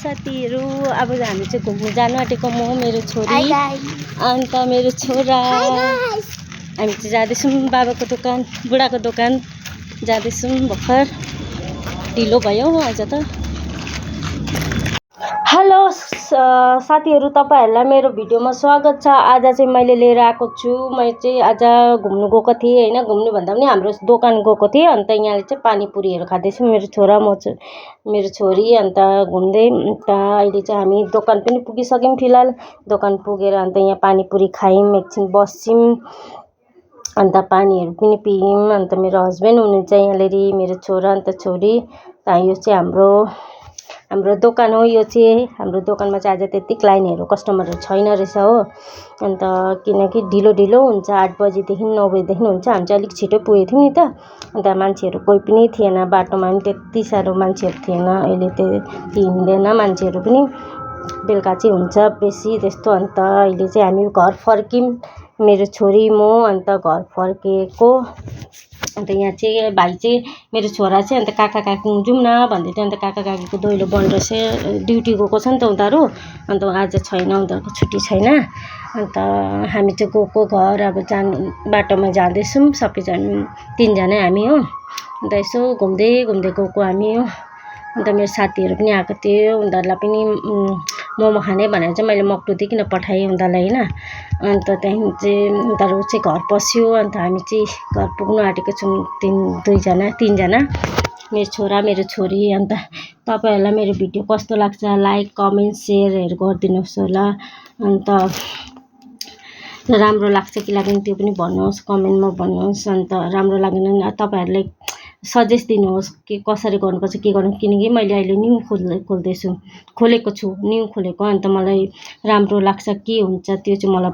साथीहरू अब हामी चाहिँ घुम्नु जानु आँटेको म मेरो छोरी अन्त मेरो छोरा हामी चाहिँ जाँदैछौँ बाबाको दोकान बुढाको दोकान जाँदैछौँ भर्खर ढिलो भयो आज त। हेलो साथीहरू तपाईहरुलाई मेरो भिडियोमा स्वागत छ। आज चाहिँ मैले लिएर आएको छु म चाहिँ आज घुम्नु गएको थिएँ हैन, घुम्नु भन्दा पनि हाम्रो दोकान गएको थिएँ। अन्त यहाँले चाहिँ पानीपुरीहरु खाँदैछौँ मेरो छोरा म मेरो छोरी अन्त घुम्दै अन्त अहिले चाहिँ हामी दोकान पनि पुगिसक्यौं। फिलहाल दोकान पुगेर अन्त यहाँ पानीपुरी खायौं, एकछिन बस्यौं अन्त पानीहरु पनि पियौं। अन्त मेरो हस्बेन्ड हुनुहुन्छ यहाँनेरि, मेरो छोरा अन्त छोरी। यो चाहिँ हाम्रो दोकान हो। यो चाहिँ हाम्रो दोकानमा चाहिँ आज त्यति लाइनहरु कस्टमरहरु छैन रहेछ हो। अन्त किनकि ढिलो हुन्छ 8 बजेदेखि 9 बजेदेखि हुन्छ। हामी चाहिँ अलिक छिटो पुगेको थियौं नि त। अन्त मान्छेहरु कोही पनि थिएन, बाटोमा पनि त्यति साह्रो मान्छेहरु थिएन। अहिले त हिँड्दैन मान्छेहरु पनि, बेलुका चाहिँ हुन्छ बेसी त्यस्तो। अन्त अहिले चाहिँ हामी घर फर्कियौं मेरो छोरी म अन्त घर फर्केको। अन्त यहाँ चाहिँ भाइ चाहिँ मेरो छोरा चाहिँ अन्त काका काकी जाउँ न भन्दै थियो। अन्त काका काकीको दैलो बन्द रहेछ, ड्युटी गएको छ नि त उनीहरु। अन्त आज छैन, उनीहरुको छुट्टी छैन। अन्त हामी चाहिँ गएको घर अब बाटोमा जाँदैछौँ सबैजना, 3 जना हामी हो। अन्त यसो घुम्दै गएको हामी हो। अन्त मेरो साथीहरु पनि आएको थियो, उनीहरुलाई पनि मोमो खाने भनेर चाहिँ मैले मक्टु दिइकन पठाएँ उनीहरुलाई हैन। अन्त त्यहाँदेखि चाहिँ उनीहरु चाहिँ घर पस्यो। अन्त हामी चाहिँ घर पुग्नु आँटेको छौँ 3 जना मेरो छोरा मेरो छोरी। अन्त तपाईहरुलाई मेरो भिडियो कस्तो लाग्छ लाइक कमेन्ट शेयरहरु गरिदिनुहोस् होला। अन्त राम्रो लाग्छ कि लाग्दैन त्यो पनि भन्नुहोस्, कमेन्टमा भन्नुहोस्। अन्त राम्रो लागेन भने तपाईहरुले सजेस्ट दिनुहोस् कि कसरी गर्नुपर्छ के गर्नु, किनकि मैले अहिले न्यू खोलेको छु न्यू खोलेको। अन्त मलाई राम्रो लाग्छ के हुन्छ त्यो चाहिँ मलाई